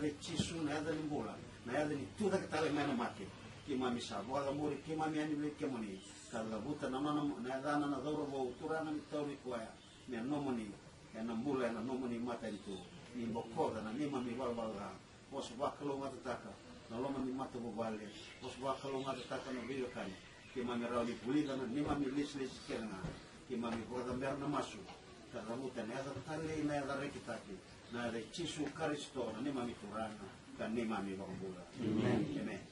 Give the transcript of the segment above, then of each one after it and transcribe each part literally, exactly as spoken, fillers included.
Yaca i Jisu, na yaca ni bula, na yaca ni tucake tale mai na mate. Keimami sa vakacabori keimami yani vei kemuni, ka cavuta na nona, na yacana na cauravou, Turaga, ni tauri koya me nomuni ena bula ena nomuni matanitu. Ni bokoca na neimami valavala ca. Vosa vakalougatataka na loma ni matavuvale. Vosa vakalougatataka na veiwekani. Keimami rawa ni vulica na neimami lesilesi kece ga. Keimami vakacabera na masu ka cavuta na yaca talei, na yaca rekitaki, na yaca i Jisu Karisito, na neimami Turaga ka neimami iVakabula. Emeni. Emeni.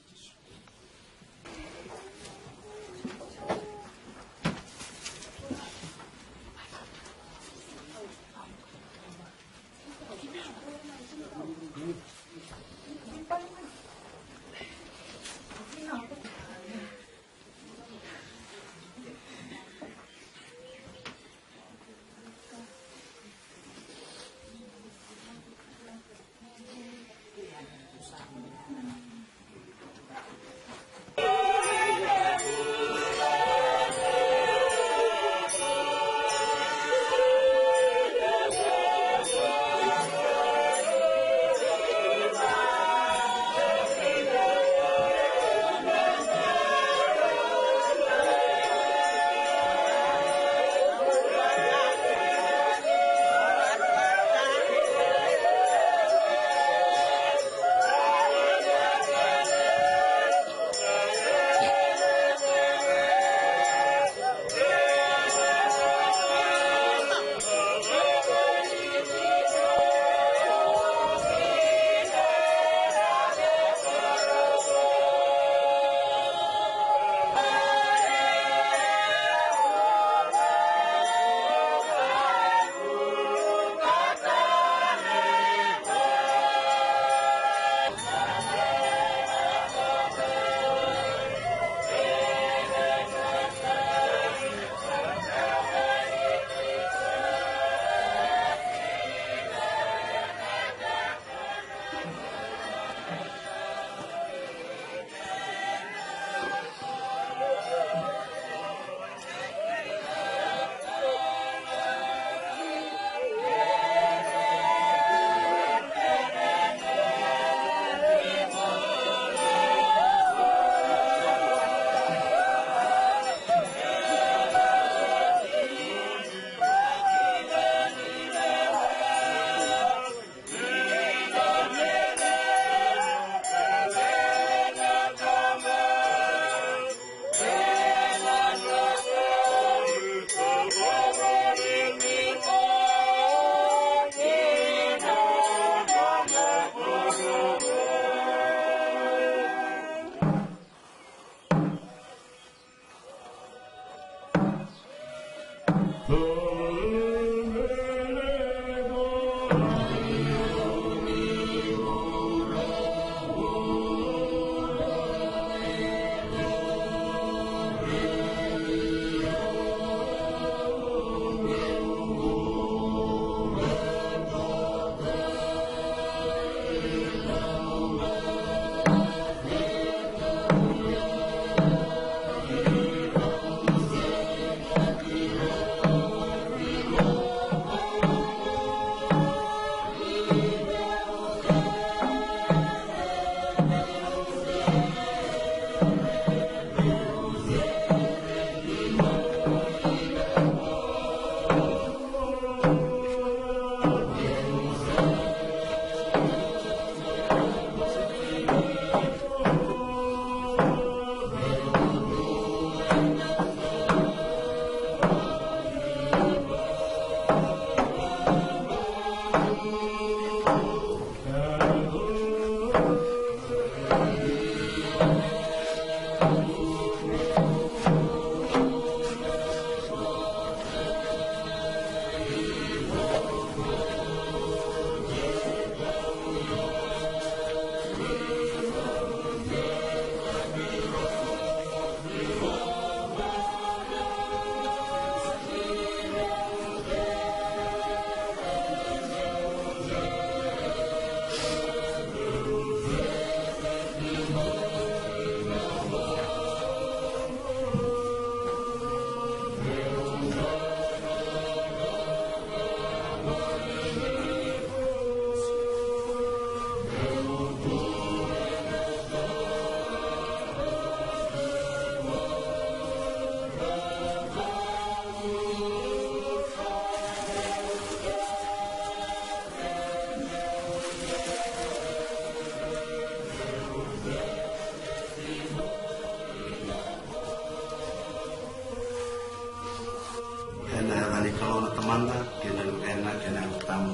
Tamada kei na Luvena kei na Yalo Tabu.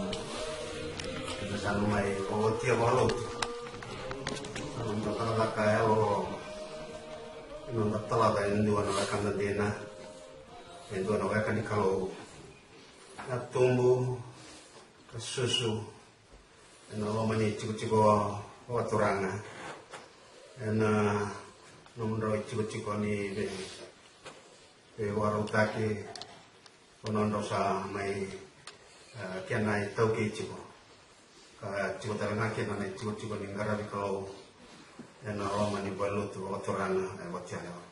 Keda sa na mai vakaotia vakalotu na noda cakacaka yalololoma, na noda talaca e dua na wekada dina, e dua na weka ni Kalou, na tubu ka susu ena loma ni tikotiko vakaturaga, ena nomudrau itikotiko ni vei, veivakarautaki, o nodrau sa mai, e, kena itaukei tiko. Ka tiko tale ga kina na itikotiko ni qaravi Kalou ena loma ni valelotu vakaturaga e Watialewa.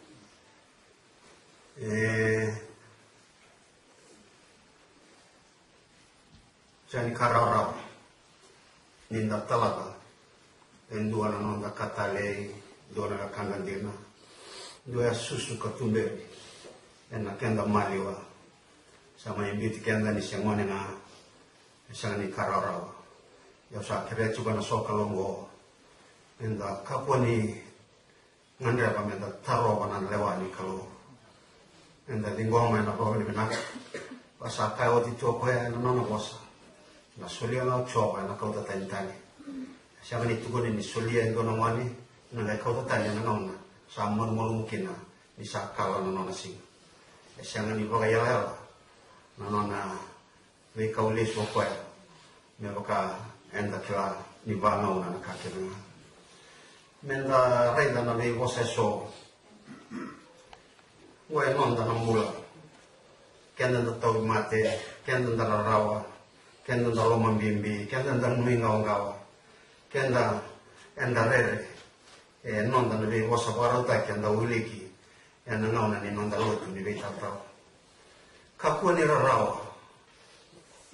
E, sega ni ka rawarawa ni da talaca e dua na noda ka talei, dua na wekada dina, dua e susu ka tuberi ena keda maliwa. Sa mai biuti keda ni se gone ga, e sega ni ka rawarawa. Ia au sa kerea tiko ena sokalou oqo, eda kakua ni gadreva meda tarova na lewa ni Kalou. Eda ciqoma ena vakavinavinaka. Ka sa kaya oti tu o koya ena nona vosa, na solia ga o Jiova ena kauta tani tale. E sega ni tukuni ni solia e dua na gone ena qai kauta tani ena gauna sa malumalumu kina ni sa kala na nona siga. E sega ni vakaiyalayala na nona veikau lesu o koya, me vaka eda kila ni vagauna na ka kece ga. Meda raica na veivosa eso. Oqo e noda na bula. Keda da tauvimate, keda da rarawa, keda da lomabibi, keda da nuiqawaqawa, keda eda rere. E noda na veivosa vakarautaki eda wiliki ena gauna ni noda lotu ni veitaratara. Kakua ni rarawa,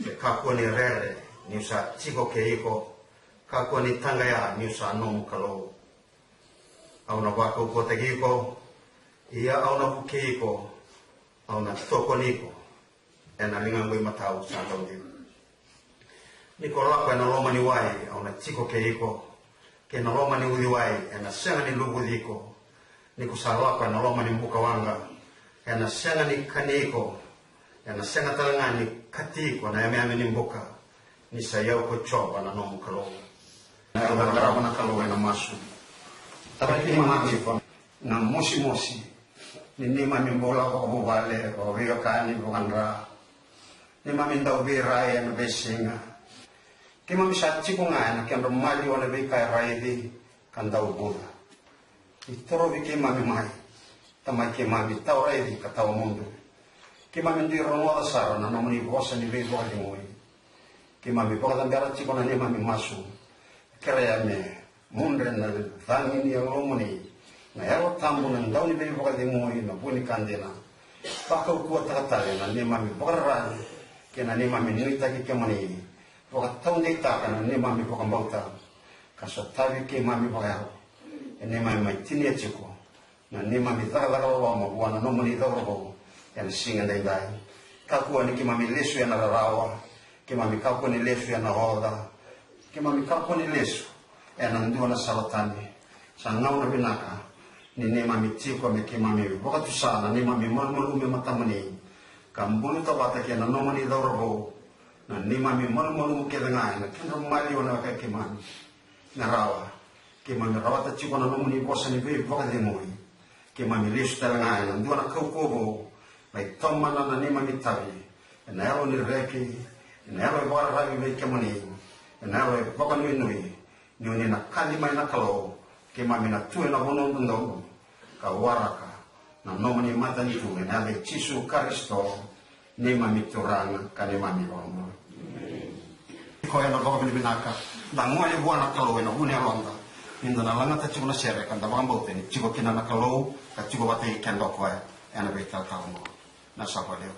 se kakua ni rere, niu sa tiko kei iko. Kakua ni taqaya, niu sa nomu Kalou. Au na vakaukauwataki iko, ia au na vukei iko, au na tokoni iko ena ligaqu imatau sa dau dina. Ni ko lako ena loma ni wai, au na tiko kei iko, kei na loma ni uciwai, ena sega ni luvuci iko. Ni ko sa lako ena loma ni bukawaqa, ena sega ni kani iko, ena sega tale ga ni kati iko na yameyame ni buka, ni sa i au ko Jiova na nomu Kalou. Na yalo qarava na Kalou ena masu. Tara keimami na mosimosi ni neimami bula vakavuvale, vakaveiwekani, vakadra. Neimami dau veirai ena veisiga. Keimami sa tiko ga ena kedra maliwa na veika e raici ka dau bula. Ni torovi keimami mai, Tamai keimami, tawa raici ka tawa mudu. Keimami dui rogoca sara na nomuni vosa ni veivakacegui. Keimami vakacabera tiko na neimami masu. Kerea me mudre na cagi ni Yalomuni, na Yalo Tabu, na dau ni veivakacegui, na vu ni ka dina. Vakaukauwataka tale na neimami vakararavi kei na neimami nuitaki kemuni. Vakataudeitaka na neimami vakabauta, ka sotavi keimami vakayalo. E neimami mai tinia tiko na neimami cakacaka loloma vua na nomuni cauravou ena siga edaidai. Kakua ni keimami lesu ena rarawa, keimami kakua ni lesu ena oca, keimami kakua ni lesu ena dua na sala tani. Sa gauna vinaka ni neimami tiko me keimami vakatusa na neimami malumalumu e matamuni, ka buluta vata kei na nomuni cauravou na neimami malumalumu kece ga ena kedra maliwa na weka i keimami. Na rawa, keimami rawata tiko na nomuni vosa ni veivakacegui. Keimami lesu tale ga ena dua na kaukauwa vou, mai tomana na neimami tavi ena yalo ni reki, ena yalo e vakararavi vei kemuni, ena yalo e vakanuinui, ni oni na kaci mai na Kalou, keimami na tu ena vanua dodonu ka waraka na nomuni matanitu, ena yaca i Jisu Karisito, neimami Turaga ka neimami iVakabula. Koya na vakavinavinaka, da gole vua na Kalou ena vu ni yaloda, ni da na lagata tiko na sere ka da vakabauta ni tiko kina na Kalou ka tiko vata kei keda o koya ena veitalatala oqo. Na sava levu.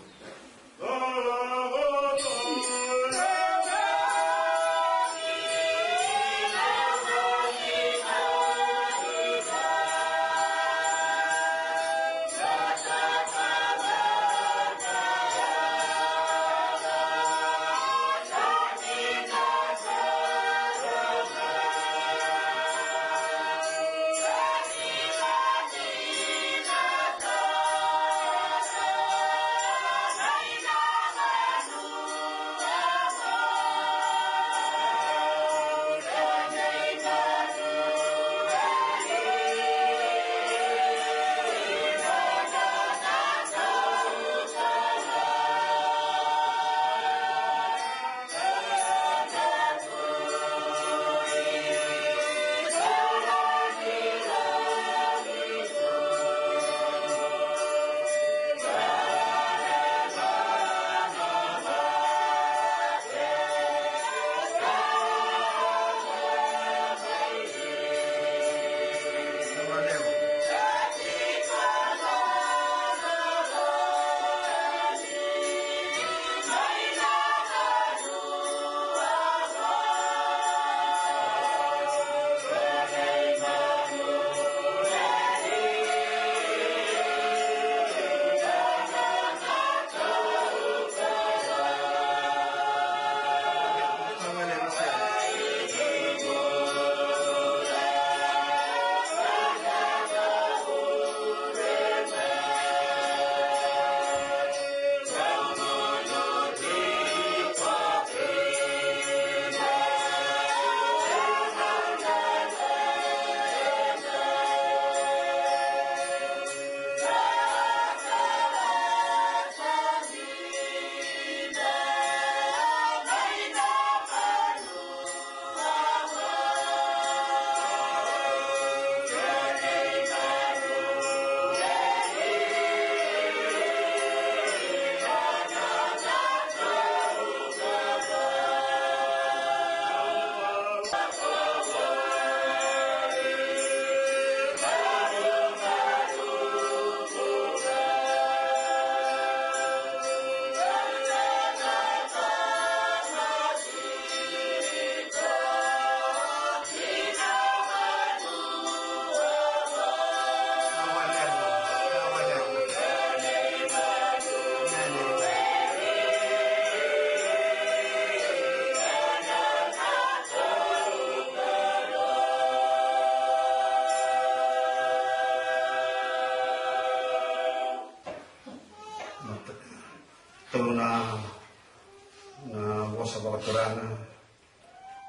Na vosa vakaturaga,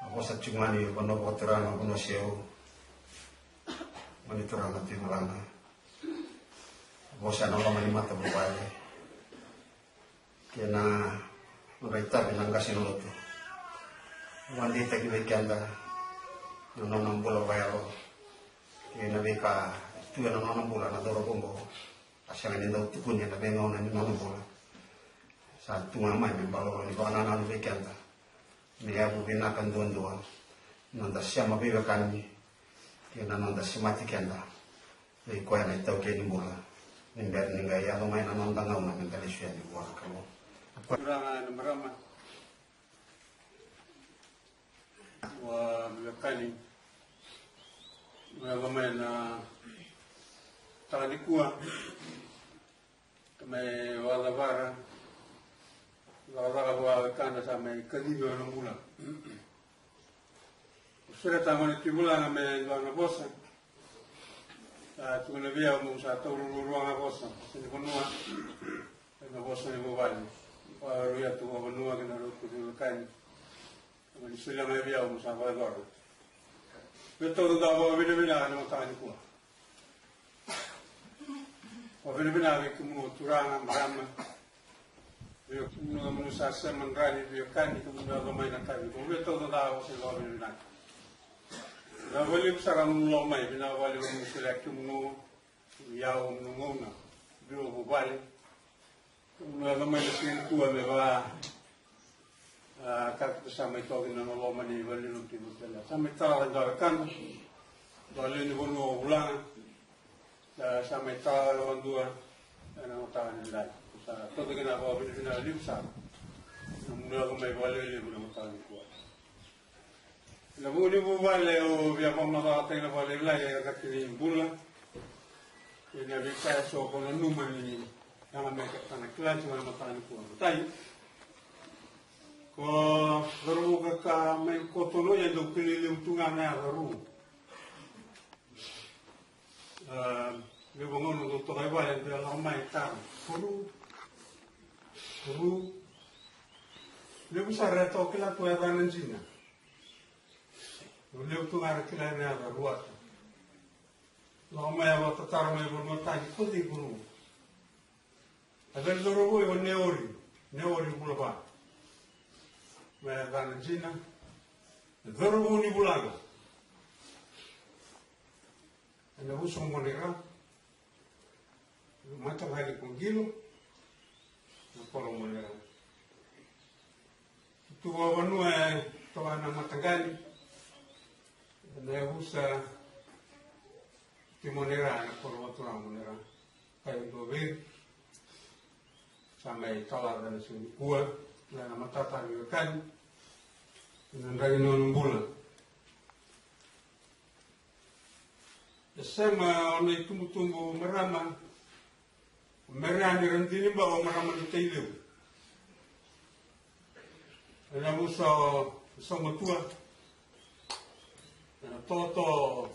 na vosa tiko mai ni vanua vakaturaga, vanua seu, mai ni turaga Tui Malaga. Vosa na loma ni matavuvale. Kei na nodra itavi na qase na lotu. Vakadeitaki vei keda na nona bula vakayalo. Kei na veika tu ena nona bula na cauravou oqo. A sega ni dau tukuni ena veigauna ni nona bula. Sa tu ga mai me balolo ni vakanananu vei keda. Me yavu vinaka duadua. Noda sema veiwekani. Kei na noda semati keda. Vei koya na itaukei ni bula. Ni bera ni qai yaco mai na noda gauna me da lesu yani vua na Kalou. Turaga na marama. Wa veiwekani. Me yaco mai na mataka nikua. Ka mai vakacavara. Cakacaka vua wekada sa mai kacivi au na bula. Au sureta gone Tui Vulaga me dua na vosa. Sa tukuna vei au meu sa taura ruarua ga vosa. Vosa ni vanua. Ena vosa ni vuvale. Vakarau tu vakavanua kei na rau tu veiwekani. Au ni solia mai vei au meu sa vakayacora. Vei taucoko da vakavinavinaka ena mataka nikua. Vakavinavinaka vei kemuni turaga, marama. Vei kemuni na munu sa sema, drani, veiwekani, kemuni na yaco mai na kavi. Ko vei taucoko da vakavinavinaka. Na vakalevu sara na munu lako mai, vinaka vakalevu na munu solia kemuni, vei au, na munu gauna, vei au vuvale. Kemuni na yaco mai na siga nikua me va, a, ka keitou sa mai toka kina na loma ni valenilotu i Votela. Sa mai tala e dua wekada, dua lewe ni vanua o Vulaga. Sa, sa mai tala vakadua ena mataka ni dai. Sa toka kina vakavinavinaka levu sara. Na munu yaco mai vakalewelevu na mataka nikua. Na vuku ni vuvale au via vakamacala tale ga vakalailai e raki ni bula. Kei na veika eso ko nanuma ni yaga me ka na kila tiko na mataka nikua. Matai, ko cauravou ka mai Kotonui e dau kilai levu tu ga na yaca Ru. A, levu gauna dau toka i vale dau lako mai taro. Ko Ru. Ko Ru. Levu sara e toka kila tu e yaca na Jina. Levu tu ga era kila na yaca Ruata. Lako mai a vakatataro mai vanua tani, ko cei ko Ru? A vei cauravou o Neori, Neori Vulava. Mai yaca na Jina, cauravou ni Vulaga. Ena vusa o Monera, mataqali ko Qilo, na koro Monera. Tu vakavanua e toka na mataqali, ena yavusa Tui Monera, na koro vakaturaga Monera. Kai dua vei ira. Sa mai talaca na siga nikua, na matata ni wekani. Na draki ni nona bula. E sema o na itubutubu marama, o Meriani Radini Bau, marama ni Tailevu. Ena vusa o Saumatua, ena toto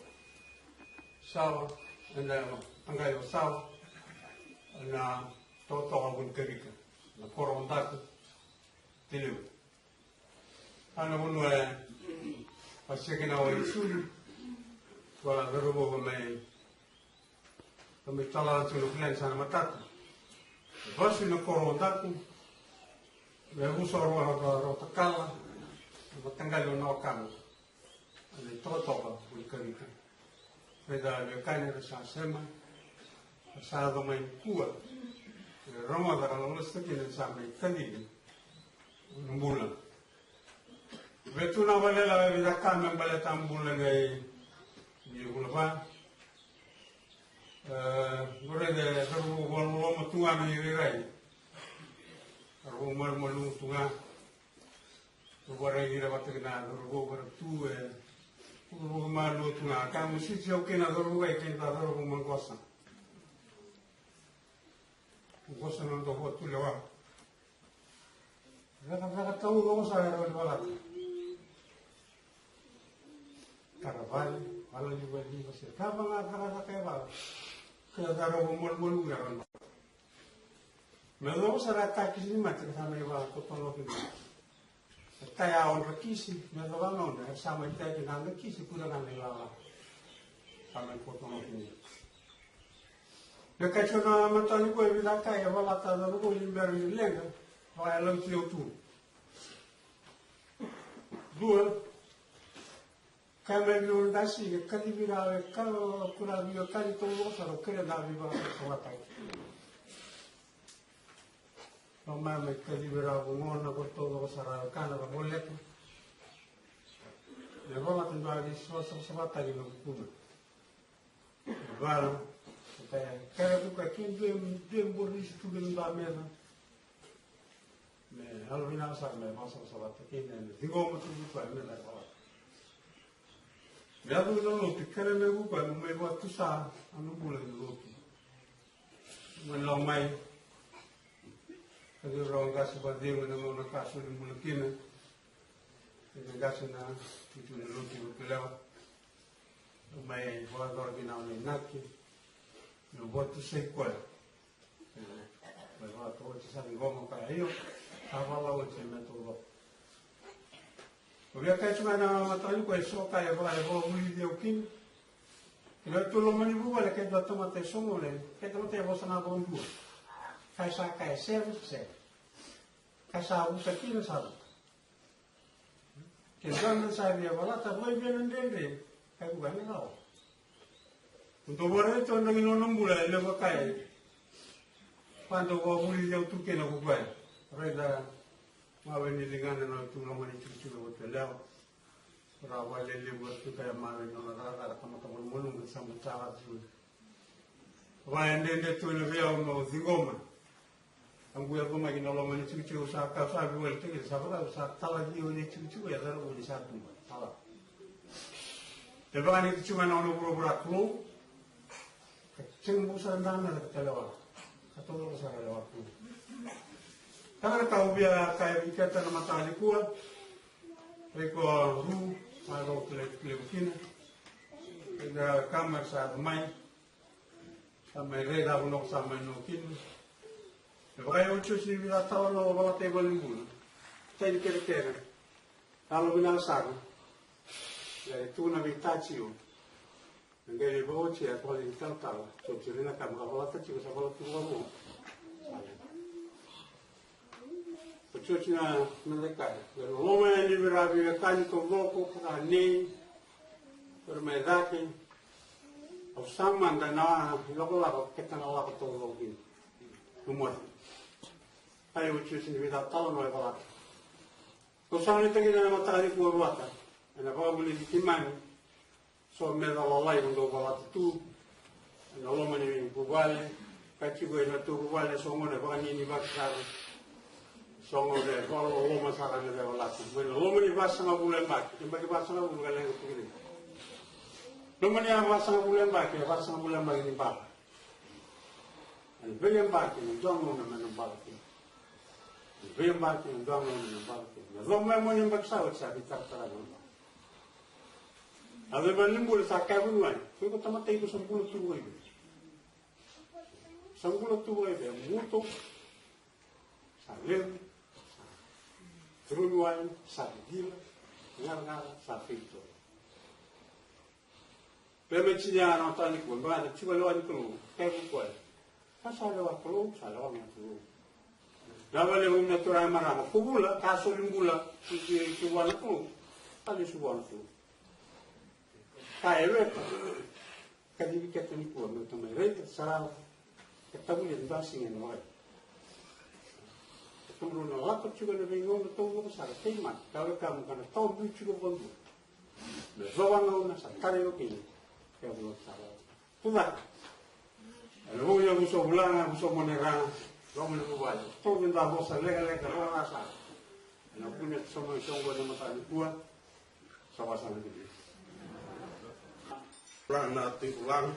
Sawa, ena mataqali o Sawa, ena toto o Vunikavika, na koro o Daku, Tailevu. A na vanua e paseke na o Isuli, ko a cauravou mai Ka me tala tu na kila ni sa na matata. Vasu na koro o Daku. Me vusa rua na rua takala. Na mataqali o Nawakana. Ana i tokatoka o i Kavika. Raica na wekani era sa sema. Sa yaco mai nikua. E rogoca ka lolosi kina ni sa mai kacivi. Na bula. Vei tu na valela vei caka me baleta bula nei ni vula va. E, qori e cauravou vakaloloma tu ga na irairai. Cauravou malumalumu tu ga. Cauravou vakaraici ira vata kei na cauravou vara tu e. Cauravou malua tu ga. Ka mo sisi au kei na cauravou e kei na cauravou maqosa. Maqosa na noda vua tu lewa. Cakacaka taucoko sara e rawa ni valata. Tara vale, vala ni valiva se cava ga cakacaka e vala. Kena cauravou malumalumu e rawa ni valata. Me caucoko sara e takisi ni mate ka sa mai vala totolo kina. E kaya odra kisi, me yacova na gauna era sa mai teki na nodra kisi, kura ga na ilala. Sa mai koto na kini. Me kai tiko na mataka nikua e vica kai e valata na rogo ni bera ni leqa, vaka e lauti au tu. Dua, kai mai vei au na qase, e kacivi ira e ka, kura vei au e ka ni taucoko sara, au kere na veivakasavasavataki. Lako mai me kacivi ira vua na ka taucoko sara, e ka na voleka. Me valata dua ni savasavasavataki na kukuna. Vara, e kaya, kaya kuka ke due, due borisi tu kina dua meca. Me yalovinaka sara me vakasavasavataki kina, me ciqoma tu kuka me na valata. Me yaco na lotu, kere me kuka me mai vakatusa a na bula ni lotu. Mai lau mai, kacivi rau qase vakacegu ena gauna ka soli bula kina. Ena qase na tutu ni lotu, lotu lewa. Mai vakacora kina na inaki, me vakatusai koya. Mai vakatoka oti sa ciqoma ka io, sa vala oti me taucoko. Ko via kai tu ga na mataka nikua e so ka e vaka e vakavulici au kina. Kila tu loma ni vuvale ke dua tamata e so gole, ke tamata e vosa ga vakadua. Ka e sa ka e sere, sere. Ka sa vusa kina sa vusa. Ke dua na sa via valata, vaka e via na dredre, ka e vuka na rawa. Dou vakaraica tu na nona bula e levu ka e. Ka dau vakavulici au tu kina ko koya. Raica, mawe ni ligana na tu loma ni tikotiko ko Tui Lewa. Ra vakalelevu tu ka e mawe ni nona cakacaka, tamata malumalumu, sa mai caka tu. Vaka e dredre tu ena vei au meu ciqoma. Au qu yaco mai ki na loma ni tikotiko, sa ka sa veiwali tiko, sa vaka sa tala vei au ni tikotiko, e cala vua ni sa tuba. Tala. E vaka ni tikotiko na nona vuravura Kalou. Ka tiko sa dana ka talewa. Ka tolo sa lewa Kalou. Ka na ka u via kaya vei keda na mataka nikua. Reko ru, sa rau kile, kile kina. Eda kama sa mai. Sa mai raica vanua ko sa mai no kina. E vaka e otioti ni vica tala na valata i valenibula. Tani kerekere. Yalovinaka sara. Ia e tu na veitacitio. Na qai vakaoti e vale ni talatala. Otioti na ka me ka valata tiko sa valata tiko vamo. Otioti na, na dai kaya. Qai loloma yani vei ira veiwekani taucoko, ka nei. Ira mai cake. Au sa mada na ilakolako keta na lako taucoko kina. Numona. Ai otioti ni vica tala na e valata. Au sa nuitaki na mataka nikua, ruata. Ena vakavulici keimami. So meca lalai mo dou valata tu. Ena loma ni vuvale. Ka tiko ena tou vuvale, so gone vakanini vakasara. So gone vakaloloma sara na veivalata. Mai na loma ni vasagavulu yabaki. Yabaki vasagavulu ka leqa tu kina. Loma ni vasagavulu yabaki, vasagavulu yabaki ni bala. Ena veiyabaki na dua gauna me na bala kina. Ena veiyabaki na dua gauna me na bala kina. Na loma mai mo ni yabaki sa oti sa veitaratara na bala. A veivalenibula sa kaya vuniwai, ko iko tamata iko sa bula tu vakaivei? Sa bula tu vakaivei? Muto, sa levu, sa curumi wai, sa gila, garagara, sa feito. Pe me tini a na tani ko, ba na tiko lewa ni Kalou, kaya ko koya. Ka sa lewa Kalou, sa lewa na Kalou. Na vale vou na turaga marama, ko bula, ka soli bula, ki, ki, ki vua na Kalou. Ka lesu vua na Kalou. Ka e weka. Ka livi keta nikua, me tamai raica, sarava. Ka tavulia dua siga ena wai. Ka tamudrau na lako tiko ena veigauna taucoko sara, kei mata, ka weka mo ka na tawa biu tiko vakadua. Me cova gauna sa tara iko kina. Ke vula sara. Tucake. Ena vou ia vuso vulaga, vuso mone raga. Loma ni vuvale. Tovi da vosa lekaleka, roga sara. Ena vuni atu somo i soqo ena mataka nikua. Sa vasa na kiti. Turaga na Tui Vulaga.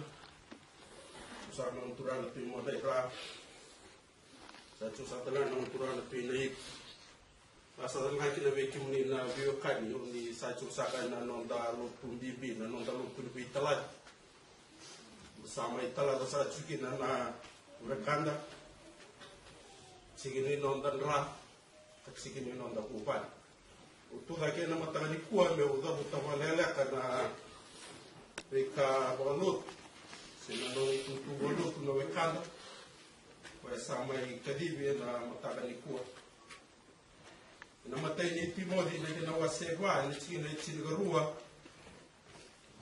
Sa na turaga na Tui Modaira. Sa tu sa tale na turaga na Tui Naik. A sa tale ga kina vei kemuni na veiwekani, o ni sa tiko saka ena noda lotu bibi, na noda lotu ni veitalati. Sa mai talata sa tiko kina na wekada, tiko ni noda dra, ka tiko ni noda vuvale. Au tucake ena mataka nikua meu cavuta vakalekaleka na veika vakalotu se na nona itutu vakalotu na wekada koya sa mai kacivi ena mataka nikua. Ena imatai ni Timoci na kena wase va, ena tikina e tinikarua: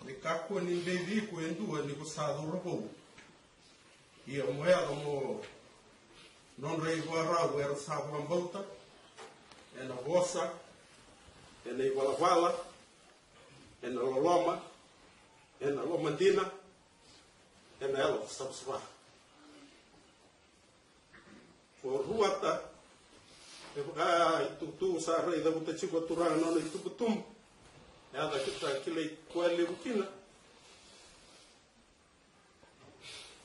Ni kakua ni beci iko e dua ni ko sa cauravou, ia mo yaco mo nodra ivakarau era sa vakabauta, ena vosa, ena ivalavala, ena loloma, ena lomadina, ena yalo savasava. Ko ruata, e vaka itukutuku sa raica vata tiko a turaga na nona itubutubu. E a cakita kilai koya levu kina.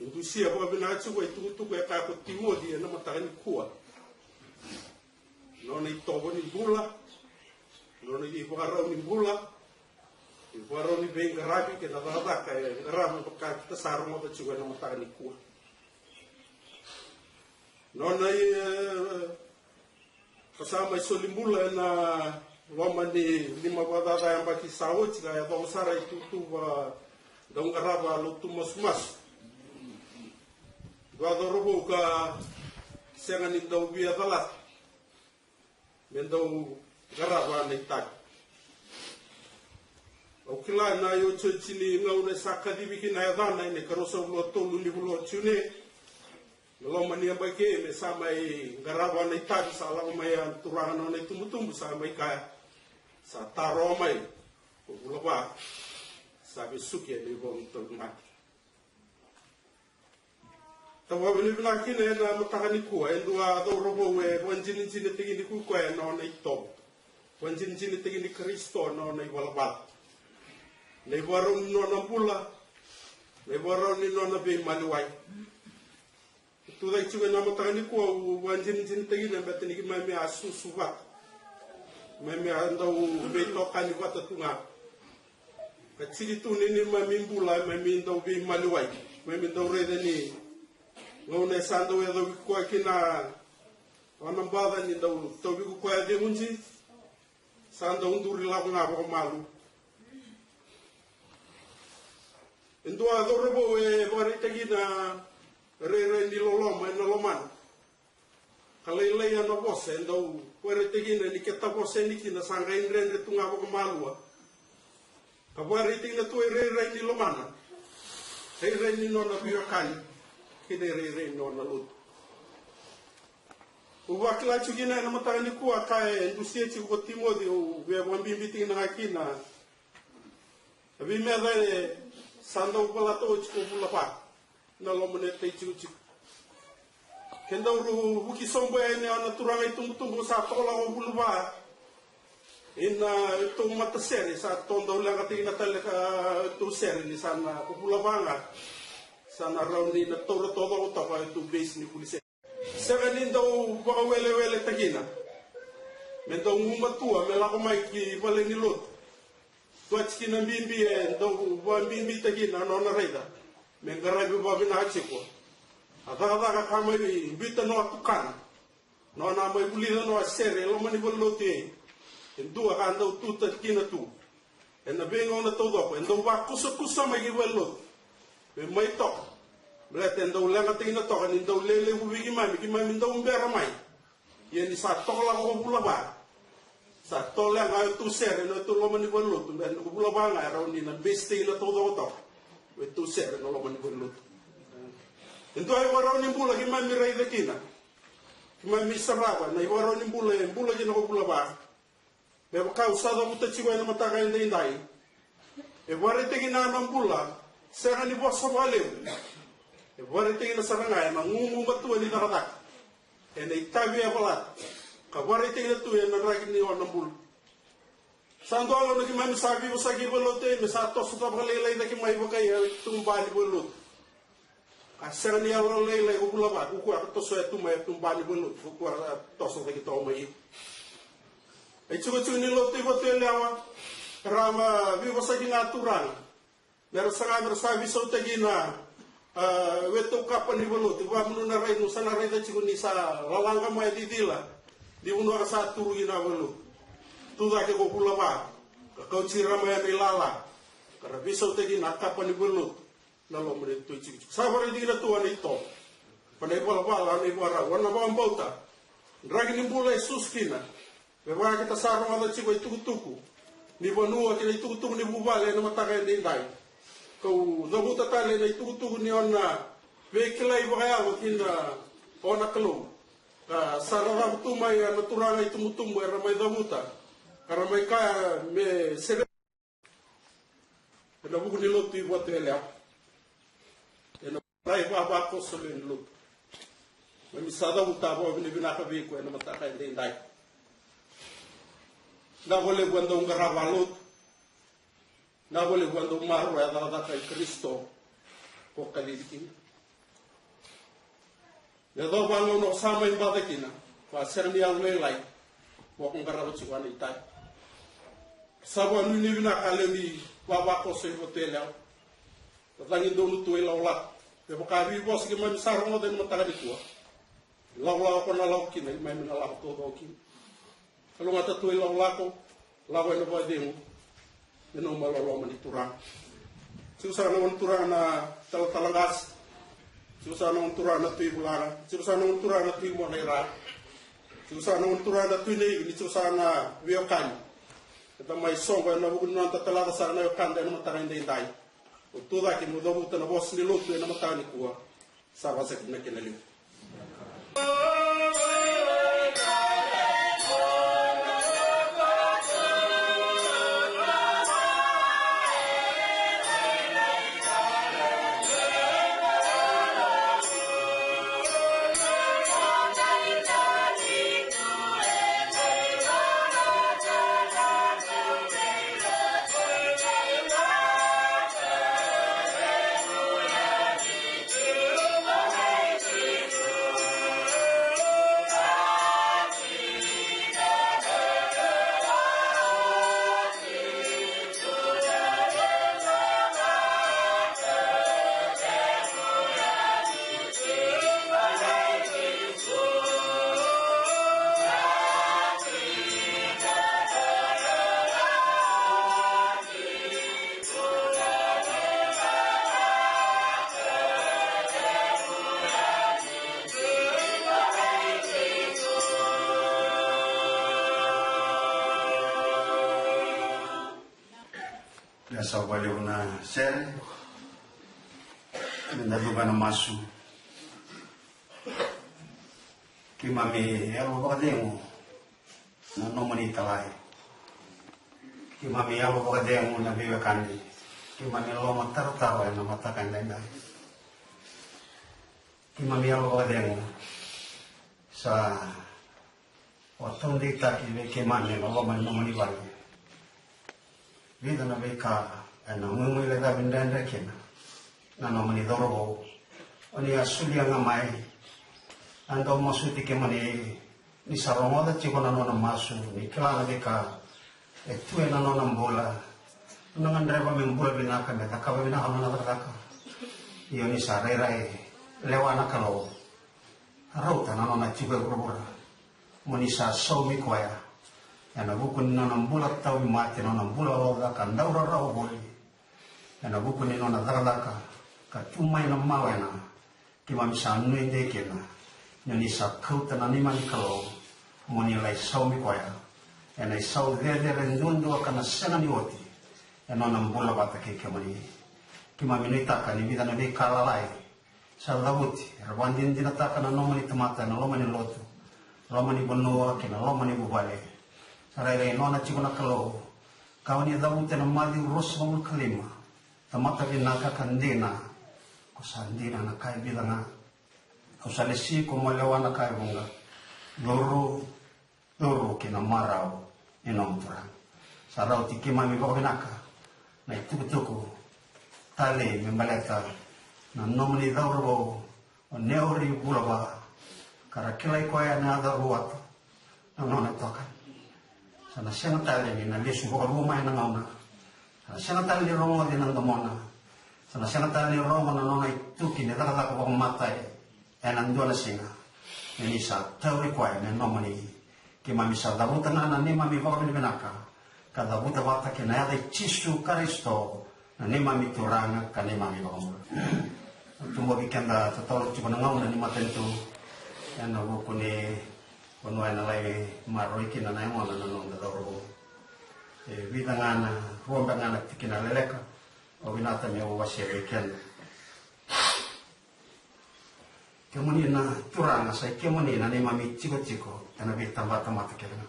E dusia vakavinaka tiko a itukutuku e kaya ko Timoci ena mataka nikua. Nona itovo ni bula, nona ivakarau ni bula, ivakarau ni veiqaravi kei na cakacaka e qarava vaka kita sa rogoca tiko ena mataka nikua. Nona i, e, ka sa mai soli bula ena loma ni lima vakacaca yabaki sa oti ka yacova sara itutu vakadauqarava lotu masumasu. Dua cauravou ka sega ni dau via calata me dau qarava na itavi. Au kila na iotioti ni gauna e sa kacivi kina yacana ena ikaruasagavulu ka tolu ni vula o Jiune. Na loma ni yabaki me sa mai qarava na itavi sa lako mai a turaga na nona itubutubu sa mai kaya, sa taroa mai ko Vulava, sa vesuki ena ivau ni tauvimate. Tau vakavinavinaka kina ena mataka nikua e dua cauravou e vakadinadinataki ni kua koya na nona itovo, vakadinadinataki ni Karisito na nona ivalavala, na ivakarau ni nona bula, na ivakarau ni nona veimaliwai. Tucake tiko ena mataka nikua au vakadinadinataki na beta ni keimami a susu vata, keimami a dau veitokani vata tu ga. Ka tiki tu ni neimami bula, keimami dau veimaliwai, keimami dau raica ni gauna e sa dau yacovi koya kina o Nabaca ni dau tauvi koya cegu ji, sa dau duri lako ga vakamalua. E dua cauravou e vakaraitaki na rairai ni loloma ena lomana. Ka lailai a na vosa e dau vakaraitaki na ni keta vosa yani kina sa qai dredre tu ga vakamalua. Ka vakaraitaki na tu e rairai ni lomana, rairai ni nona veiwekani kei na rairai ni nona lotu. Au vakila tiko kina ena mataka nikua ka e dusia tiko ko Timoci, au via vakabibi tiko na ga kina. A veimeca e sa dau valata oti ko Vulava na loma ni tai tikotiko. Ke dau ru vuki sobu yani o na turaga itubutubu sa tokolako ko Vulava. Ina tou matasere sa tou dau leqataki na tale ka tou sere ni sa na ko Vulava ga. Sa na rauni na taura taucoko toka e tou base ni vuli sere. Sega ni dau vakaweleweletaki na me dau gumatua me lako mai ki vale ni lotu. Tua tiki na bibi e dau vakabibitaki na nona raica me qaravi vakavinaka tiko a cakacaka ka mai biuta na tukana. Nona mai vulica na sere e loma ni vale lotu e dua ka dau tuta kina tu. Ena veigauna taucoko e dau vakusakusa mai ki vale lotu me mai toka. Baleta e dau leqataki na toka ni dau lelevu vei keimami, keimami dau bera mai. Ia ni sa toka lako ko Vulava sa toleqa e tu sere na tu loma ni vale lotu, bera ni ko Vulava ga e rauni na base tei na taucoko toka. E tu sere na loma ni vale lotu. E dua e varau ni bula keimami raica kina. Keimami sarava na ivarau ni bula e bula kina ko Vulava. Me vaka au sa cavuta tiko ena mataka edaidai. E vakaraitaki na nona bula sega ni vosa vakalevu. E vakaraitaki na sara ga ena gugumatua ni cakacaka. Ena itavi e valata ka vakaraitaki na tu ena draki ni nona bula. Sa dua gauna keimami sa veivosaki e valelotu me sa toso vakalailai cake mai vakai e tuba ni valelotu. A sega ni yalo lailai ko Vulava, ko koya ka toso e tu mai e tuba ni valelotu, ko koya ka toso cake toka mai. E tikotiko ni lotu i Vatuyalewa, ra ma veivosaki ga turaga. Mera saga mera sa veisautaki na, a, wetu kapa ni valelotu, vakamunu na rai nu sa na raica tiko ni sa lalaga mai cicila ni vanua ka sa turu kina valelotu. Tu cake ko Vulava, ka kauti ira mai na ilala, ka ra veisautaki na kapa ni valelotu, na loma ni tui tikitiki. Sa vakaraici kina tu a na ito, ka na ivalavala, a na ivakarau, a na vakabauta. Draki ni bula e susu kina. Me vaka kita sa rogoca tiko itukutuku ni vanua kei na itukutuku ni vuvale ena mataka edaidai. Kau cavuta tale na itukutuku ni ona veikilai vakayalo kina o na Kalou. Ka sa ra cavu tu mai a na turaga itubutubu era mai cavuta, ka ra mai kaya me sere ena vuku ni lotu i Vatuelewa. Ena lai vavakoso lewe ni lotu. Mami sa cavuta vakavinavinaka vei iko ena mataka edaidai. Na volevu a dau qarava lotu. Na volevu a dau maroroya cakacaka i Karisito ko kacivi kina. Me yacova na gauna o sa mai baca kina, ko a sega ni yalo lailai, mo ko qarava tiko a na itai. Sa vakanuinui vinaka a lewe ni vavakoso i Vatuelewa. Ka cagi donu tu e lakolako. Me vaka veivosa keimami sa rogoca ena mataka nikua. Lakolako ko na lako kina, keimami na lako taucoko kina. Kalougata tu e lakolako, lako ena vakacegu. Me nomu loloma ni Turaga. Tiko saka na gone turaga na talatala qase. Tiko saka na gone turaga na Tui Vulaga. Tiko saka na gone turaga na Tui Mona i Ra. Tiko saka na gone turaga na Tui Naivi, ni tiko saka na veiwekani. Eda mai soqo ena vuku ni noda talaca saka na wekada ena mataka edaidai. O tu cake mo cavuta na vosa ni lotu ena mataka nikua. Sa vasa kina kena liu. Ia sa vakalevu na sere. Meda cuva ena masu. Keimami yalo vakacegu na nomuni italai. Keimami yalo vakacegu na veiwekani. Keimami lomatarotaro ena mataka edaidai. Keimami yalo vakacegu. Sa o taudeitaki vei keimami ena loma ni nomuni vale. Vica na veika ena guiguilecavi dredre kina na nomuni cauravou. O ni a solia ga mai. A dau masuti kemuni ni sa rogoca tiko na nona masu, ni kila na veika e tu ena nona bula. Na gadreva me bula vinaka, me cakava vinaka na nona cakacaka. Ia ni sa rairai lewa na Kalou. Rauta na nona tiko e vuravura. Mo ni sa saumi koya ena vuku ni nona bula tauvimate, nona bula loloka, dau rarawa voli. Ena vuku ni nona cakacaka ka tu mai na mawena, keimami sa nuidei kina ni o ni sa kauta na neimami Kalou mo ni lai saumi koya ena isau cecere duadua ka na sega ni oti ena nona bula vata kei kemuni. Keimami nuitaka ni vica na veika lalai sa cavuti, era vakadinadinataka na nomuni tamata ena loma ni lotu, loma ni vanua kei na loma ni vuvale. Sa rairai nona tiko na Kalou, ka o ni cavuta ena Maciu ruasagavulu ka lima. Tamata vinaka ka dina, ko sa dina na ka e vica ga. Au sa lesi iko mo lewa na ka e vuqa. Curu, curu ki na marau ni nomu Turaga. Sa rauti keimami vakavinaka na itukutuku talei me baleta na nomuni cauravou o Neori Vulava, ka ra kilai koya ena yaca Ruata na nona itokani. Sa na sega tale ni na lesu vakarua mai na gauna. Sa na sega tale ni rogoci na domona. Sa na sega tale ni rogo na nona ituki ni cakacaka vakamatai ena dua na siga. Ni sa tauri koya me nomuni. Keimami sa cavuta ga na neimami vakavinavinaka ka cavuta vata kei na yaca i Jisu Karisito, na neimami Turaga ka neimami Vakabula. Tubu vei keda totolo tiko na gauna ni matanitu ena vuku ni vanua ena lai maroroi kina na yagona na noda cauravou. E vica ga na, rua beka ga na tikina leleka au vinata meu wasea vei keda. Kemuni na Turaga, sa i kemuni na neimami tikotiko ena veitabatamata kece ga.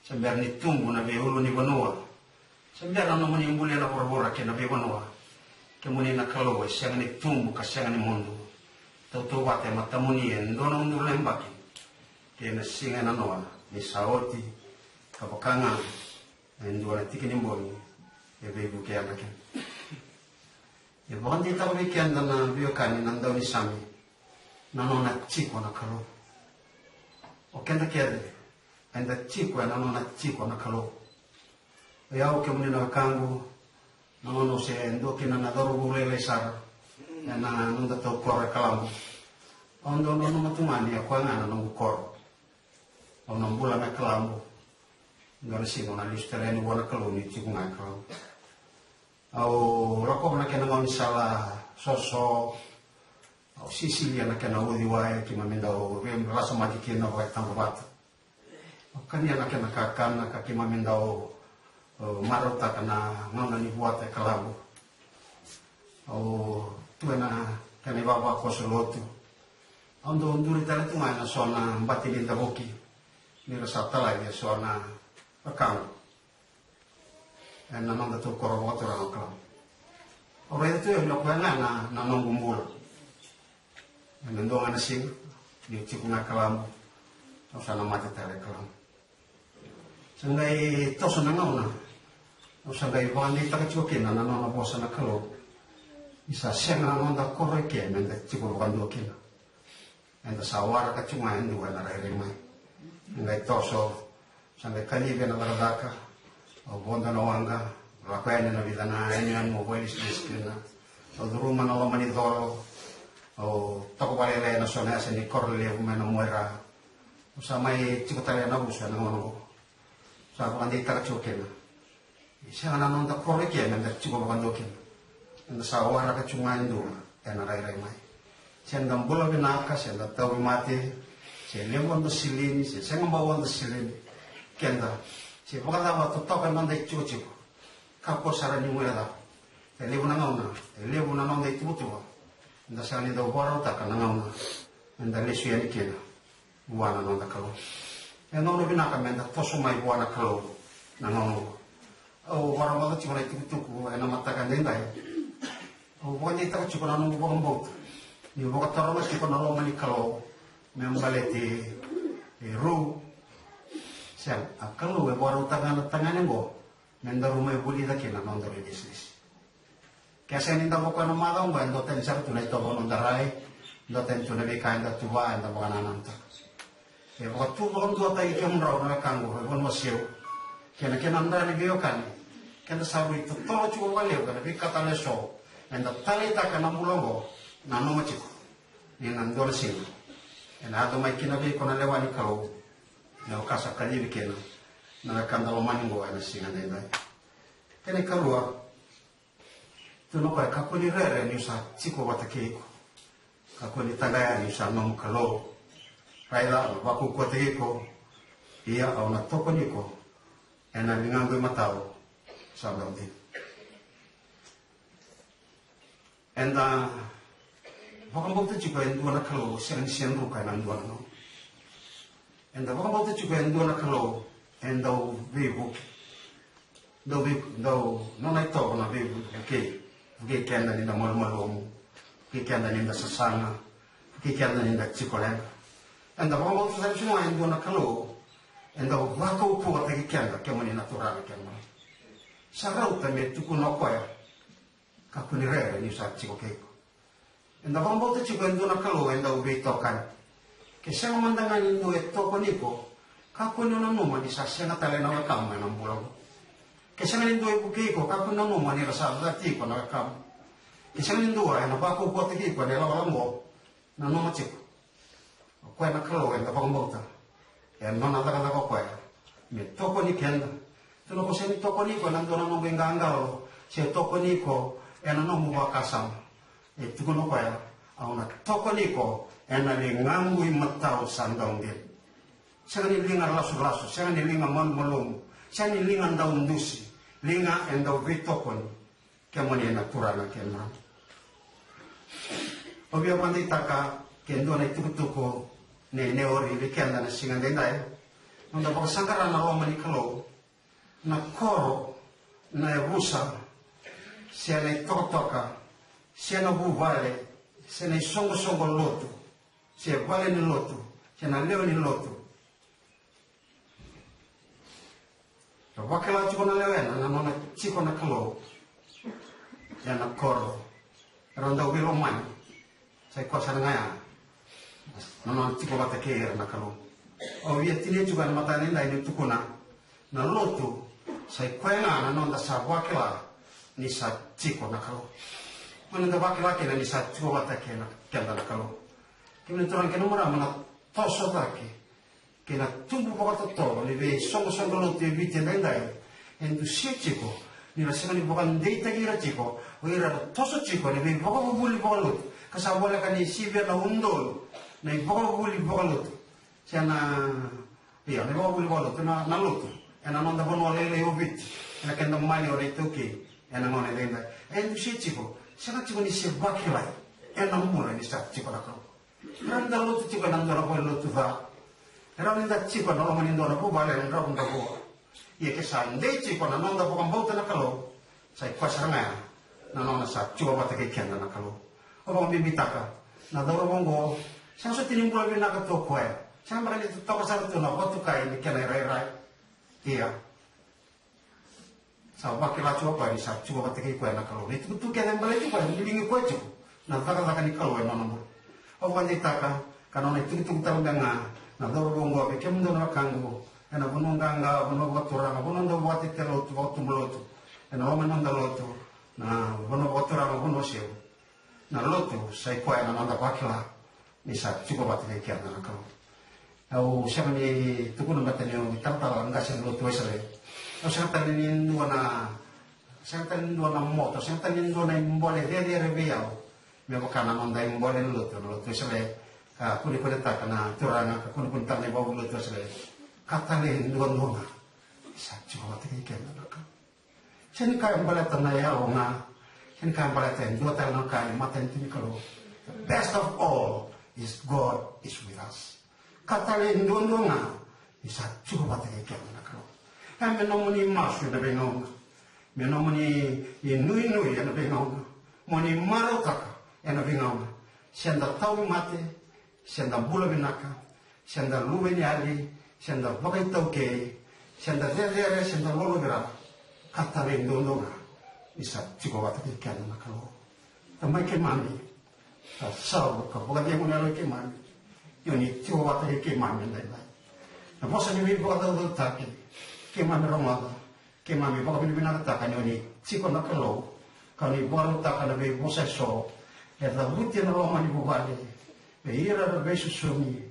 Se bera ni tubu na veiulunivanua, se bera na nomuni bulia na vuravura kei na veivanua, kemuni na Kalou e sega ni tubu ka sega ni mudu. Tautauvata e matamuni e dua na udolu na yabaki kei na siga e nanoa ni sa oti, ka vaka ga e dua na tiki ni bogi e veivuke yadra kina. E vakadeitaka vei keda na veiwekani na daunisame na nona tiko na Kalou. O keda kece eda tiko ena nona tiko na Kalou. O yau, kemuni na wekaqu, na gauna au se dua kina na cauravou lailai sara ena noda tau koro e Kalabu, au dau nanuma tu ga ni o koya ga na noqu koro. Au na bula mai Kalabu. Dua na siga au na lesu tale yani vua na Kalou niu tiko ga e Kalabu. Au lakova na kena gaunisala soso. Au sisilia na kena uciwai, keimami dau veirasamaki kina vakaitabavata. Au kania na kena kakana ka keimami dau, e, marautaka na gauna ni vuata e Kalabu. Au tu ena kena ivavakoso lotu. Au dau duri tale tu ga ena so na bati ni davuki ni ra sa talai e so na wekaqu ena noda tau koro vakaturaga o Kalabu. Au raica tu e vei au o koya ga na, na noqu bula. Ena dua ga na siga niu tiko ga e Kalabu, au sa na mate tale e Kalabu. Sa qai toso na gauna au sa qai vakadeitaka tiko kina na nona vosa na Kalou. Ni sa sega na noda koro eke meda tiko vakadua kina. Eda sa waraka tiko ga e dua ena rairai mai. Qai toso, sa qai kacivi ena cakacaka. Au vodo na waqa, lako yani ena vica na yanuyanu au vakailesilesi kina. Au curuma na loma ni colo. Au toka vakalailai ena so na yasa ni koro lelevu mai na Moira. Au sa mai tiko tale ena Vusu ena gauna oqo. Sa vakadeitaka tiko kina. E sega na noda koro eke meda tiko vakadua kina. Eda sa waraka tiko ga e dua ena rairai mai. Se da bula vinaka, se da tauvimate, se levu eda silini, se sega bau eda silini. Keda, se vakacava totoka na noda itikotiko, kakua sara ni guilecava. E levu na gauna, e levu na noda ituvatuva, eda sega ni dau vakarautaka na gauna eda lesu yani kina vua na noda Kalou. E gauna vinaka meda toso mai vua na Kalou na gauna oqo. Au vakarogoca tiko na itukutuku ena mataka edaidai. Au vakadeitaka tiko na noqu vakabauta niu vakataroga tiko na loma ni Kalou me baleti e Ru. Sega, a Kalou e vakarautaka na tagane oqo me daru mai vulica kina na nodaru ilesilesi. Ke sega ni da vakaoya na macawa oqo, e dua tani sara tu na itovo ena noda rai, dua tani tu na veika eda tuva, eda vakanananutaka. E vakatu vakaduataki kemudrau na wekaqu e Vanuaseu kei na kena dra ni veiwekani. Keda sa rui totolo tiko vakalevu ena veika tale eso eda taleitaka na bula oqo, nanuma tiko ni na dua na siga ena yaco mai kina vei iko na lewa ni Kalou, me vaka sa kacivi kina na wekada lomani oqo ena siga edaidai. Kena ikarua, tukuna o koya, kakua ni rere niu sa tiko vata kei iko. Kakua ni taqaya niu sa nomu Kalou. Raica, au na vakaukauwataki iko, ia au na tokoni iko ena ligaqu imatau sa dau dina. Eda vakabauta tiko e dua na Kalou, sega ni se druka ena dua na gauna. Eda vakabauta tiko e dua na Kalou e dau veivuke. Dau vei, dau, nona itovo na veivukei. Vukei keda ni da malumalumu, vukei keda ni da sasaga, vukei keda ni da tiko leqa. Eda vakabauta sara tiko ga e dua na Kalou e dau vakaukauwataki keda, kemuni na Turaga, kemuni. Sa rauta me tukuna o koya, kakua ni rere niu sa tiko kei iko. Eda vakabauta tiko e dua na Kalou e dau veitokani. Ke sega mada ga ni dua e tokoni iko, kakua ni o nanuma ni sa sega tale na wekamu ena bula oqo. Ke sega ni dua e vukei iko, kakua ni nanuma ni ra sa cati iko na wekamu. Ke sega ni dua ena vakaukauwataki iko ena ilakolako oqo, nanuma tiko, o koya na Kalou eda vakabauta E nona cakacaka o koya me tokoni keda. Tukuna ko, sega ni tokoni iko ena dua na nomu iqaqalo, se tokoni iko ena nomu vakasama. E tukuna o koya, au na tokoni iko ena ligaqu imatau sa dau dina. Sega ni liga lasulasu, sega ni liga malumalumu, sega ni liga dau dusi, liga e dau veitokoni. Kemuni na Turaga kei na Au via vakadeitaka ke dua na itukutuku ne, ne ori vei keda na siga daidai. Noda vakasaqara na loma ni Kalou, na koro, na yavusa, se na itokatoka, se na vuvale, se na isoqosoqo lotu, se vale ni lotu, se na lewe ni lotu. Ra vakila tiko na lewe ena, na nona tiko na Kalou. Ena koro. Era dau veilomani. Sa i koya sara ga ya. Na nona tiko vata kei ira na Kalou. Au via tinia tiko ena mataka ni dai ni tukuna. Na lotu, sa i koya ga na noda sa vakila ni sa tiko na Kalou. Mo noda vakila kina ni sa tiko vata kei na keda na Kalou. Kemuni na turaga kei na marama, na toso cake kei na tubu vakatotolo ni veisoqosoqo lotu e Viti edaidai, e dusia tiko ni ra sega ni vakadeitaki ira tiko o ira era toso tiko ena veivakavuvuli vakalotu, ka sa voleka ni sivia na udolu na ivakavuvuli vakalotu. Se na, ia, na ivakavuvuli vakalotu, na, na lotu ena noda vanua lailai o Viti, ena keda maliwa na iTaukei ena gauna edaidai. E dusia tiko, sega tiko ni se vakilai ena bula ni sa tiko na Kalou. Rawa ni da lotu tiko ena dua na valenilotu ca. Rawa ni da tiko ena loma ni dua na vuvale ena dravudravua. Ia ke sa dei tiko na noda vakabauta na Kalou, sa i koya sara ga ya na nona sa tiko vata kei keda na Kalou. Au vakabibitaka na cauravou oqo, sega soti ni bula vinaka tu o koya, sega beka ni totoka sara tu na vatukai ni kena irairai. Ia. Sa vakila tiko o koya ni sa tiko vata kei koya na Kalou. Na itukutuku kece e baleti koya, e liligi koya tiko na cakacaka ni Kalou ena nona bula. Au vakadeitaka, ka nona itukutuku tale beka ga na cauravou oqo vei kemudou na wekaqu ena vanua qaqa, vanua vakaturaga, vanua dau vakatetei lotu, vakatubu lotu, ena loma ni noda lotu, na vanua vakaturaga, vanua seu. Na lotu, sa i koya na noda vakila ni sa tiko vata kei keda na Kalou. Au sega ni tukuna baleta niu italatala qase ni lotu Wesele. Au sega tale ni dua na, sega tale ni dua na moto, sega tale ni dua na ibole cecere vei au me vaka na noda ibole ni lotu, na lotu Wesele. Ka kunekunetaka na turaga, ka kunekunetaka na ivakavuvuli lotu Wesele. Ka tale e duadua ga ni sa tiko vata kei keda na Kalou. Sega ni ka e baleta na yalo ga, sega ni ka e baleta e dua tale na ka e matanitu ni Kalou. The best of all is God is with us. Ka tale e duadua ga ni sa tiko vata kei keda na Kalou. E me nomuni masu ena veigauna, me nomuni inuinui ena veigauna, mo ni marautaka ena veigauna. Se da tauvimate, se da bula vinaka, se da luveniyali, se da vakaitaukei, se da cecere, se da lolovira, ka tale e duadua ga ni sa tiko vata kei keda na Kalou. Tamai keimami, ka sau ka vakacegu na yalo i keimami, ni o ni tiko vata kei keimami edaidai. Na vosa ni veivakacaucautaki keimami rogoca, keimami vakavinavinakataka ni o ni tiko na Kalou, ka o ni vakarautaka na veivosa eso e cavuti ena loma ni vuvale vei ira era veisusumi.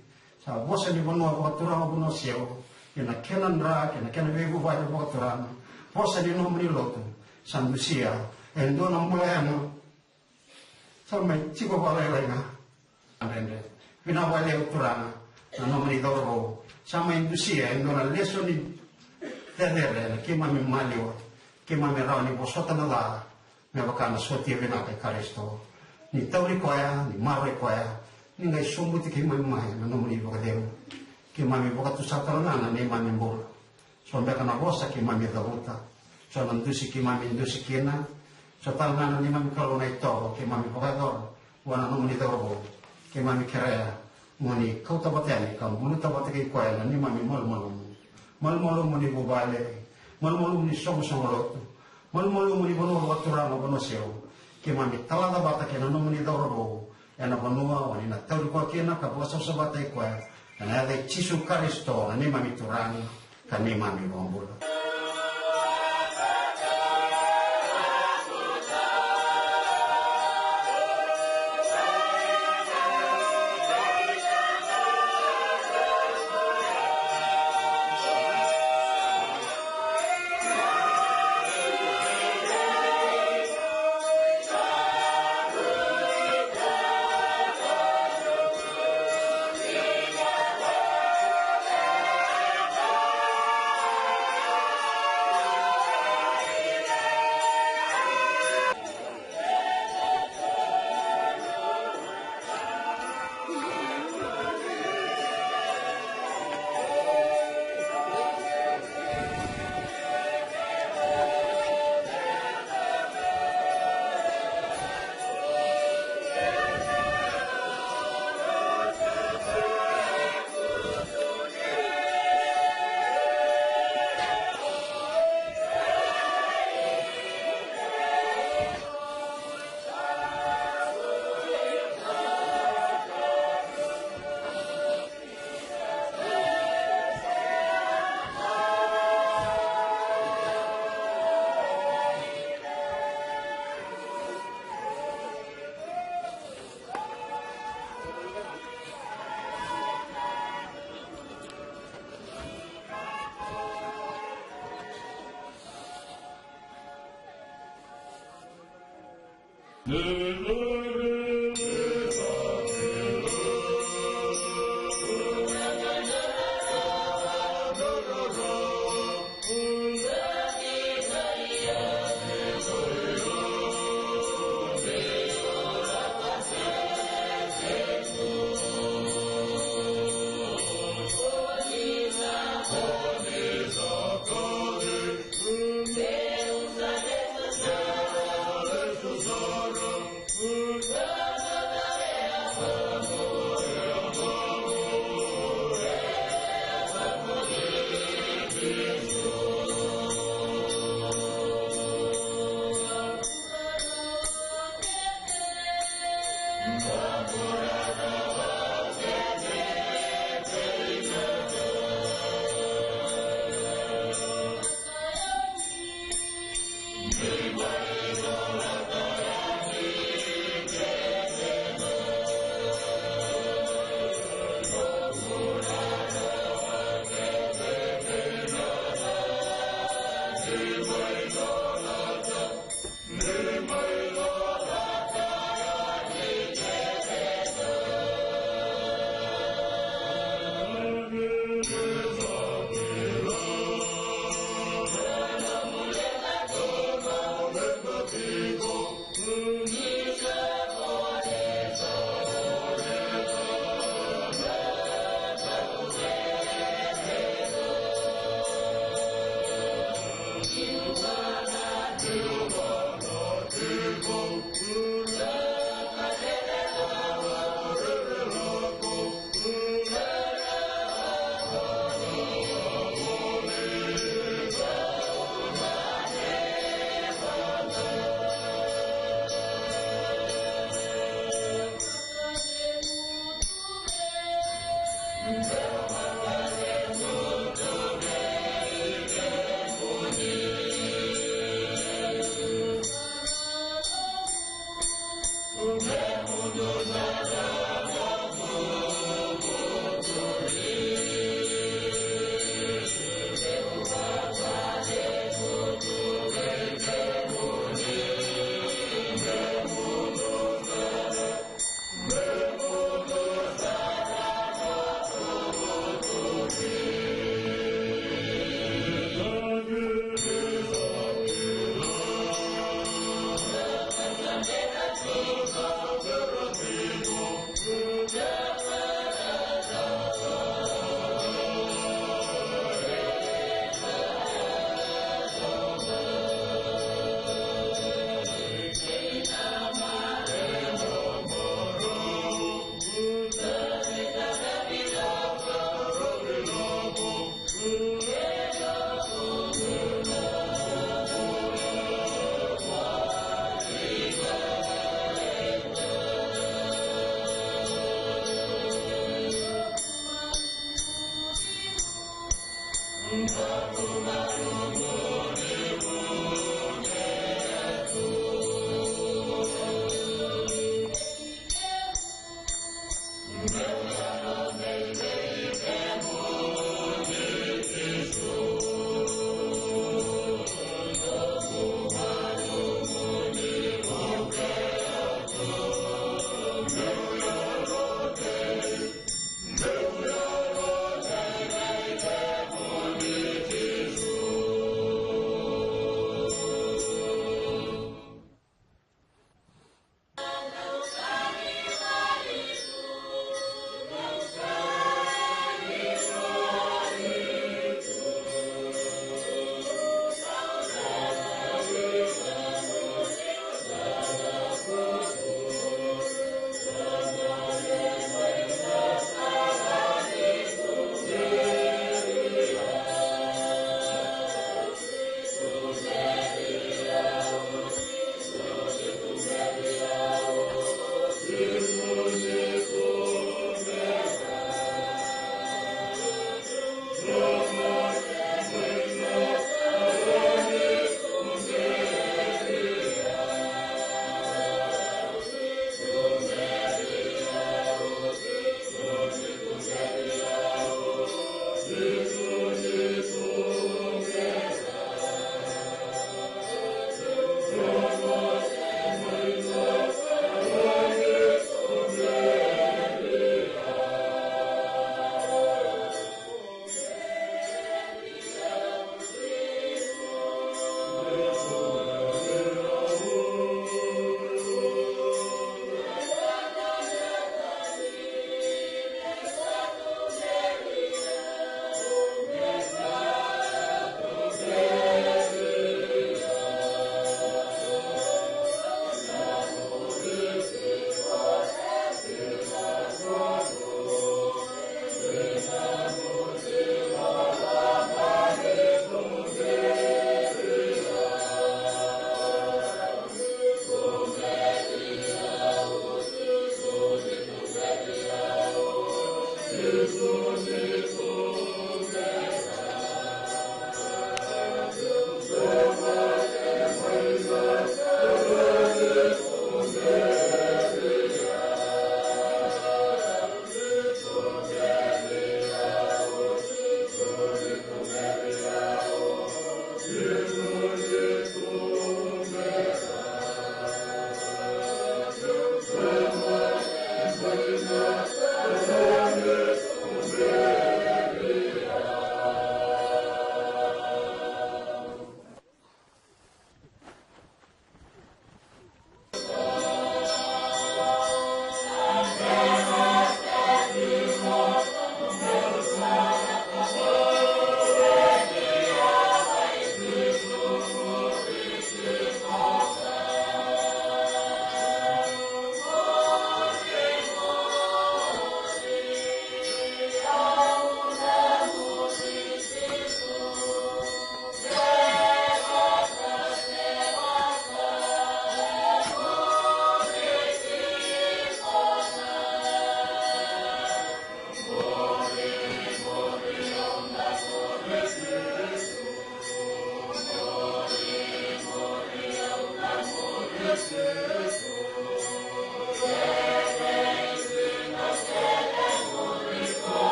Sa vosa ni vanua vakaturaga, vanua seu, kei na kena dra, kei na kena veivuvale vakaturaga. Vosa ni nomuni lotu sa dusia e dua na bula yaga. Sa mai tiko vakalailai ga. Dredre. Vinaka vakalevu Turaga na nomuni cauravou. Sa mai dusia e dua na lesoni cecere ena keimami maliwa. Keimami rawa ni vosota na ca me vaka na sotia vinaka i Karisito. Ni tauri koya, ni maroroi koya, ni qai sobuti keimami mai na nomuni vakacegu. Keimami vakatusa tale ga na neimami bula. So beka na vosa keimami cavuta. So na dusi keimami dusi kina. So tale ga na neimami Kalou na itovo keimami vakayacora vua na nomuni cauravou. Keimami kerea mo ni kauta vata yani ka buluta vata kei koya na neimami malumalumu. Malumalumu ni vuvale, malumalumu ni soqosoqo lotu, malumalumu ni vanua vakaturaga, vanua seu. Keimami talaca vata kei na nomuni cauravou ena vanua o ni na tauri koya kina ka vakasavasavataki koya. Ena yaca i Jisu Karisito na neimami Turaga ka neimami iVakabula.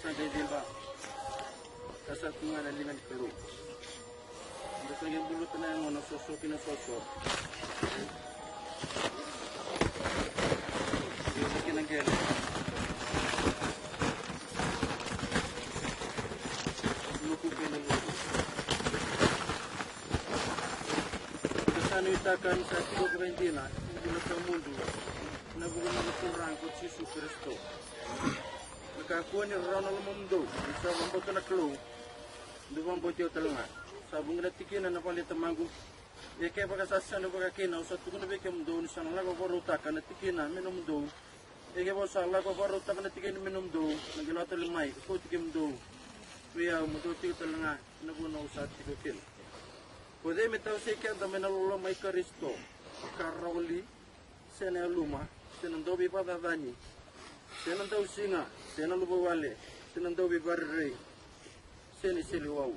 Sa qai ciba, ka sa tu ga na liga ni Kalou. Eda sa qai buluta na yago na soso ki na soso. Io, ki na qele. Luku ki na luku. Eda sa nuitaka ni sa tiko vakaidina na bula tawamudu ena vuku ni noda Turaga ko Jisu Karisito. Me kakua ni rarawa na lomamudou, ni sa vakabauta na Kalou, dou vakabauti au tale ga. Sa vuqa na tikina ena vale i Tamaqu. Ia kevaka sa sega ni vaka kina, au sa tukuna vei kemudou ni sa na lako vakarautaka na tikina me nomudou. Ia kevaka au sa lako vakarautaka na tikina me nomudou, na qai lako tale mai ka kauti kemudou vei au, mo dou tiko tale ga ena vanua au sa tiko kina. Ko cei me tawasei keda mai na loloma i Karisito? Ka rawa li, se na yaluma, se na dauveivakacacani, se na dausiga, se na luvawale, se na dauveivarerei, se na iseleiwau?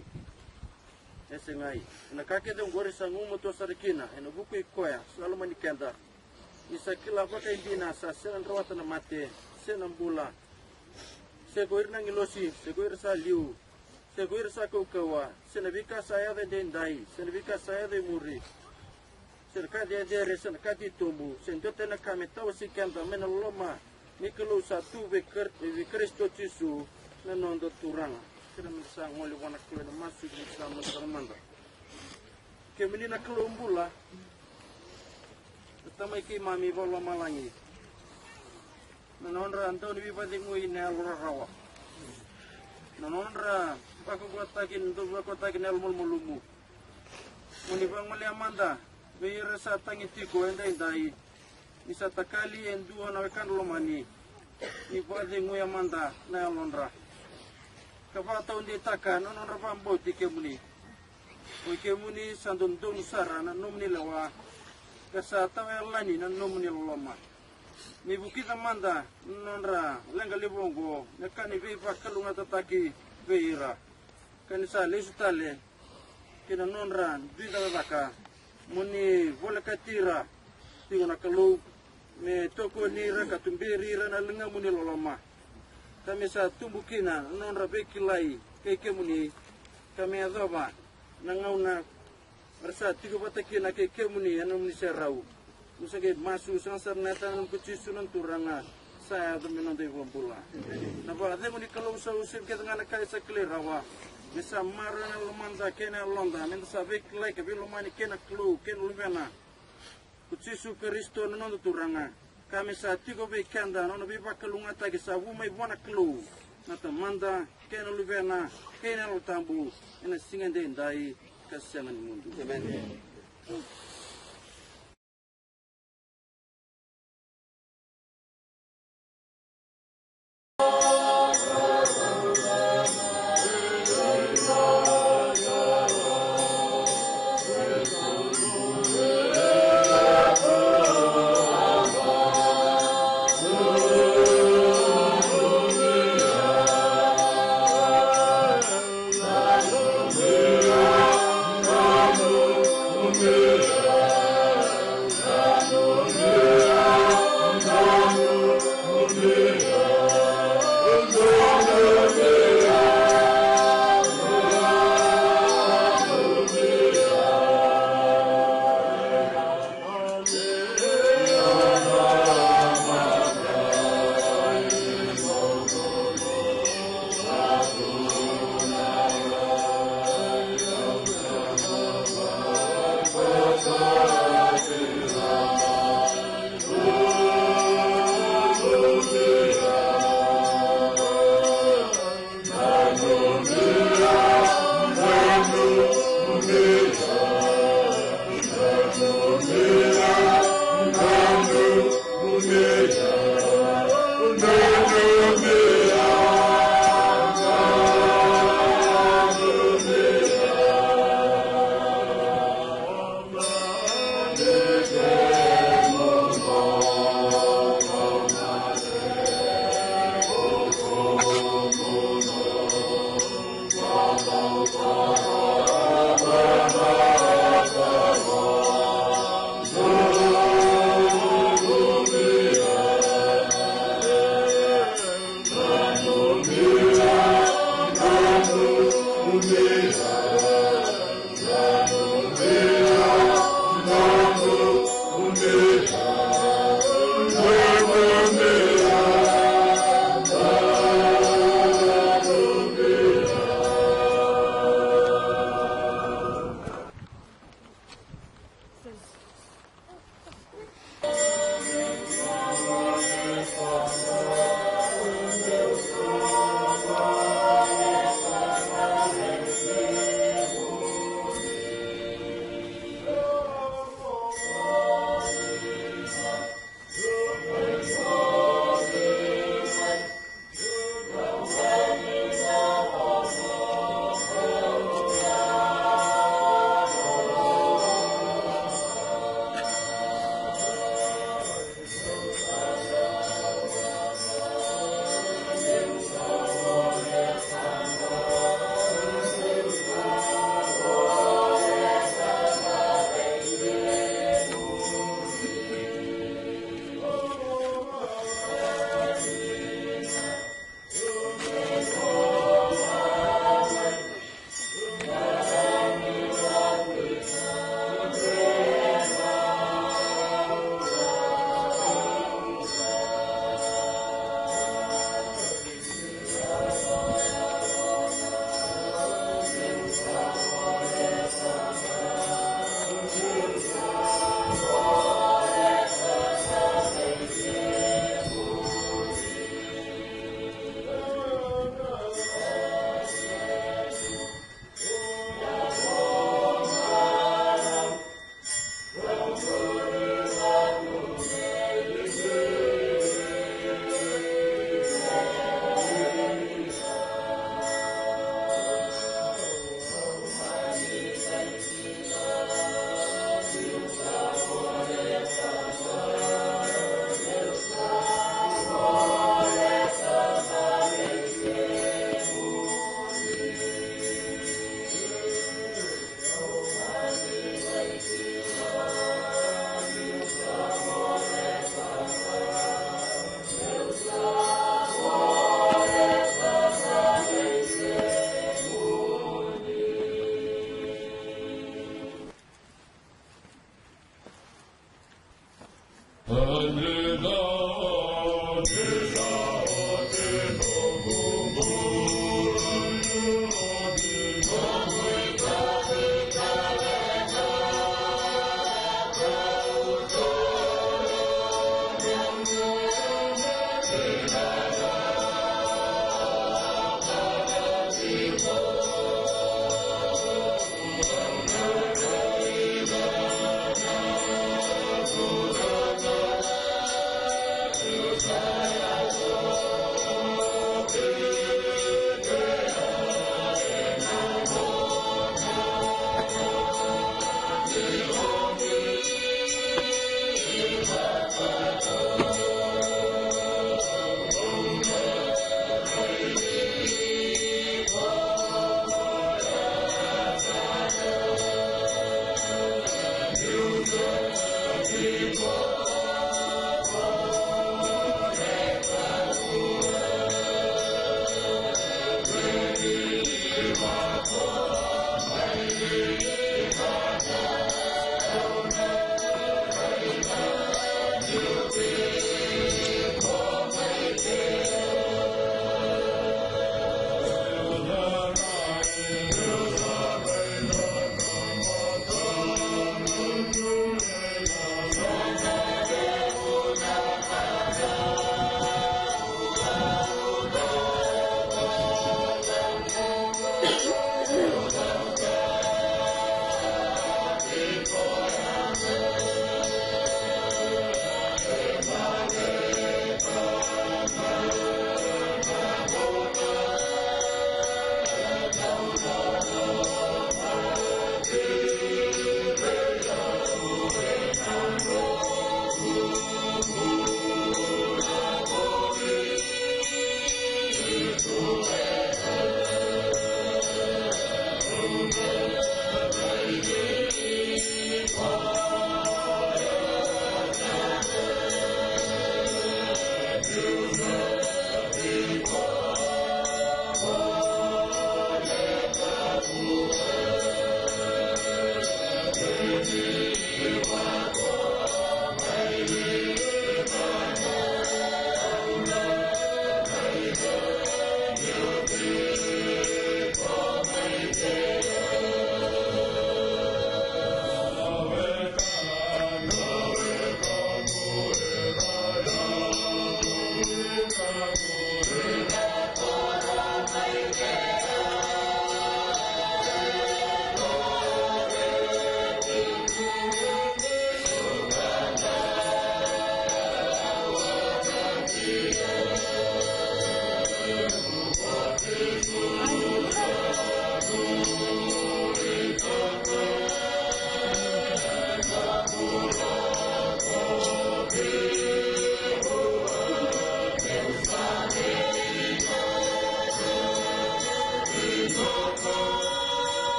E segai. Ena ka kece oqori sa gumatua sara kina ena vuku i koya sa lomani keda, ni sa kila vakaidina sa sega ni rawata na mate, se na bula, se ko ira na agilosi, se ko ira sa liu, se ko ira sa kaukauwa, se na veika sa yaco edaidai, se na veika sa yaco e muri, se na ka cecere, se na ka titobu, se dua tale na ka me tawasei keda mai na loloma ni Kalou sa tu vei Kar-, vei Karisito Jisu na noda Turaga. Kena meda sa gole vua na Kalou ena masu, meda sa masu sara mada. Kemuni na Kalou bula, na Tamai keimami vakalomalagi, na nodra dau ni veivakacegui na yalo rarawa, na nodra vakaukauwataki, na dau vakaukauwataki na yalo malumalumu. Mo ni vagolea mada vei ira sa tagi tiko edaidai, ni sa takali e dua na wekadra lomani, ni vakaceguya mada na yalodra ka vakataudeitaka na nodra vakabauti kemuni. Oi kemuni sa dodonu sara na nomuni lewa, ka sa tawayalani na nomuni loloma. Ni vukica mada na nodra leqa levu oqo, me ka ni veivakalougatataki vei ira, ka ni sa lesu tale ki na nodra dui cakacaka. Mo ni volekati ira tiko na Kalou, me tokoni ira ka tuberi ira na ligamuni loloma, ka me sa tubu kina na nodra veikilai kei kemuni, ka me yacova na gauna era sa tiko vata kina kei kemuni ena nomuni serau. Mo sa qai masu, sega sara na yaca ni ko Jisu na Turaga, sa yaco me noda iVakabula. Na vakacegu ni Kalou sa uasivi kece ga na ka e sa kilai rawa. Me sa maroroya na lomada kei na yaloda, meda sa veikilai ka veilomani kei na Kalou kei na Luvena ko Jisu Karisito na noda Turaga, ka me sa tiko vei keda na nona veivakalougatataki sa vu mai vua na Kalou, na Tamada kei na Luvena kei na Yalo Tabu, ena siga edaidai ka sega ni mudu. Emeni.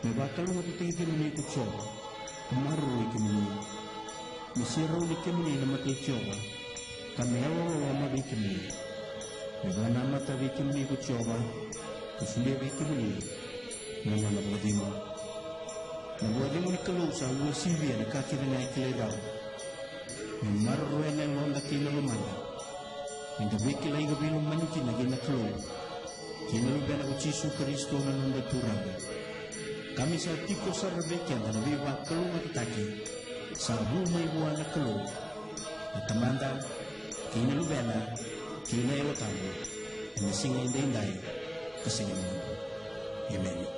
Me vakalougatataki kemuni ko Jiova, ka maroroi kemuni. Me serauni kemuni na mata i Jiova, ka me yalolowa mai vei kemuni. Me vakanamata vei kemuni ko Jiova, ka solia vei kemuni na nona vakacegu. Na vakacegu ni Kalou sa uasivia na ka kece ga e kilai rawa. Me maroroya na yaloda kei na lomada. Me da veikilai ka veilomani kina kei na Kalou kei na Luvena ko Jisu Karisito na noda Turaga. Ka me sa tiko sara vei keda na veivakalougatataki sa vu mai vua na Kalou na Tamada kei na Luvena kei na Yalo Tabu, ena siga edaidai ka sega ni mudu. Emeni.